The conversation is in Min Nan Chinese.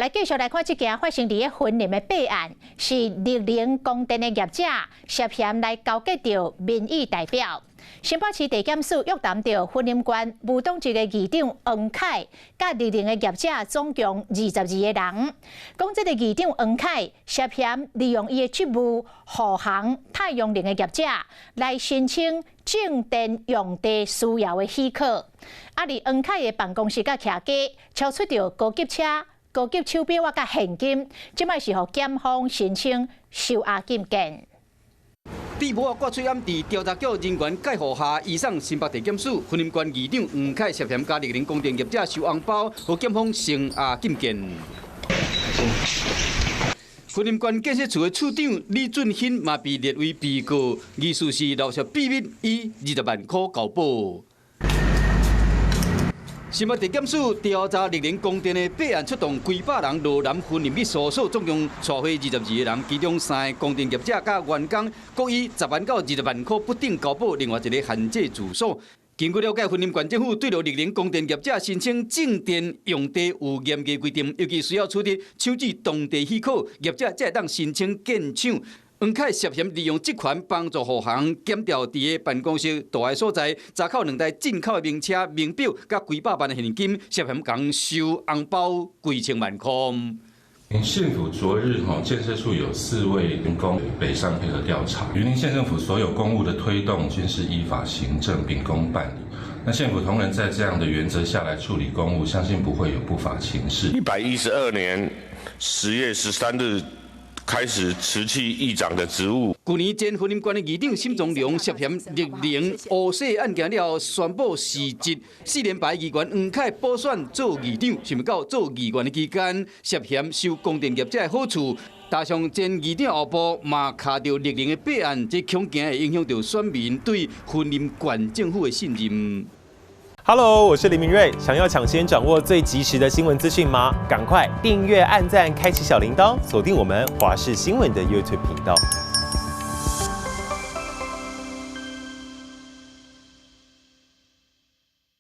來繼續來看這件發生佇咧雲林的弊案，是綠能供電的業者涉嫌來勾結著民意代表。新北市地檢署約談著雲林縣無黨籍的議長黃凱，佮綠能的業者總共22個人，講這个議長黃凱涉嫌利用伊的職務護航太陽能的業者來申請種電用地需要的許可。啊，佇黃凱的辦公室佮徛家，抄出著高級車、高級手錶仔佮現金，這擺是予檢方申請收押禁見。戴帽仔掛喙罨，佇調查局人員介護下，移送新北地檢署。雲林縣議長黃凱涉嫌佮綠能供電業者收紅包，予檢方聲押禁見。雲林縣建設處的處長李俊興嘛被列為被告，疑似是鬧泄秘密，以20萬箍交保。新北地檢署調查綠能供電的弊案，出動幾百人落南雲林去搜索，總共帶回22個人，其中三个供電業者佮員工各以10萬到20萬箍不等交保，另外一个限制住所。根據了解，雲林縣政府對著綠能供電業者申請種電用地有嚴格規定，尤其需要取得廠址當地許可，業者才會當申請建廠。黃凱涉嫌利用職權幫助護航，檢調佇个辦公室蹛的所在，查扣兩台進口的名車、名錶，佮幾百萬的現金，涉嫌共收紅包幾千萬箍。縣府昨日哈建設處有四位員工北上配合調查。雲林縣政府所有公務的推動均是依法行政、秉公辦理。那縣府同仁在這樣的原則下來處理公務，相信不會有不法情事。112年10月13日開始辭去議長的職務。去年前雲林縣的議長沈宗龍涉嫌綠能烏洗案件了後，宣布辭職。四連敗議員黃凱補選做議長，想袂到做議員的期間涉嫌收供電業者的好處，加上前議長後部嘛卡著綠能的弊案，這恐驚會影響著選民對雲林縣政府的信任。 Hello，我是林明睿。想要搶先掌握最及時的新聞資訊嗎？趕快訂閱、按讚、開啟小鈴鐺，鎖定我們華視新聞的 YouTube 頻道。